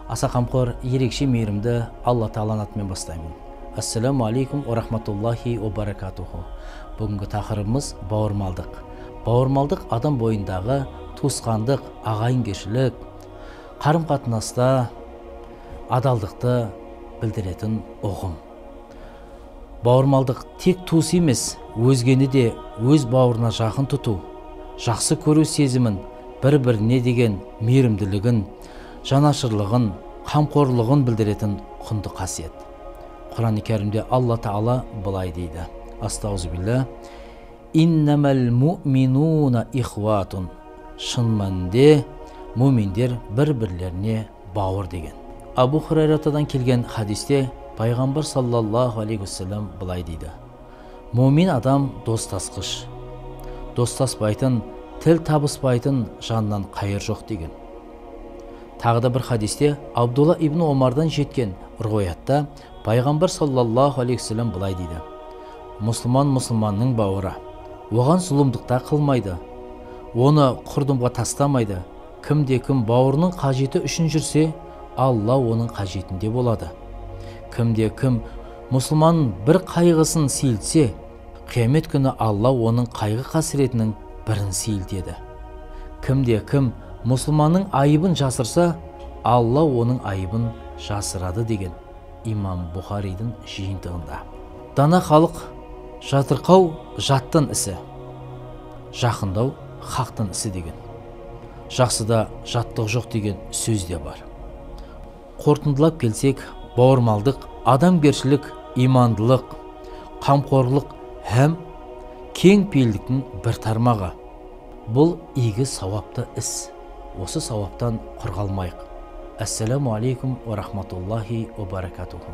Аса қамқор, ерекше мейірімді Алла Тағаланың атымен бастаймын. Ассаламу алейкум уа рахматуллахи уа баракатуху. Бүгінгі тақырыбымыз бауырмалдық. Бауырмалдық адам бойындағы туысқандық, ағайынгершілік, қарым-қатынаста адалдықты білдіретін ұғым. Бауырмалдық тек туыс емес, өзгені де өз бауырына жақын тұту, жақсы көру сезімін, бір-біріне деген мейірімділігін, жанашырлығын, қамқорлығын білдіретін құнды қасиет. Құран-ы Кәрімде Алла Тағала былай дейді. Астағфирулла. Иннамал муъминуна ихватун. Шын мәнінде муминдер бір-бірлеріне бауыр деген. Абу Хурайратадан келген хадисте Пайғамбар саллаллаху алейхи уассалам былай дейді. Мумин адам достасқыш. Достаспайтын, тіл табыспайтын жаннан қайыр жоқ деген. Тағы да бір хадисте Абдулла ибн Омардан жеткен руаятта Пайғамбар саллаллаху алейхи уассалам былай дейді. Мұсылман мұсылманның бауыры. Оған зұлымдықта қылмайды. Оны құрдымға тастамайды. Кімде кім бауырының қажеті үшін жүрсе, Алла оның қажетінде болады. Кімде кім мұсылманның бір қайғысын сейілтсе, қиямет күні Алла оның қайғы қасіретінің бірін сейілтеді. Кімде кім мұсылманның айыбын жасырса, Алла оның айыбын жасырады деген Имам Бұхаридің жиынтығында. Дана халық жатырқау жаттың ісі, жақындау хақтың ісі деген. Жақсыда жаттық жоқ деген сөз де бар. Қорытындылап келсек, бауырмалдық, адамгершілік, имандылық, қамқорлық һәм кең пейілдіктің бір тармағы. Бұл игі сауапты іс. Осы сауаптан құр қалмайық. Ассаламу алейкум уа рахматуллахи уа баракатуху.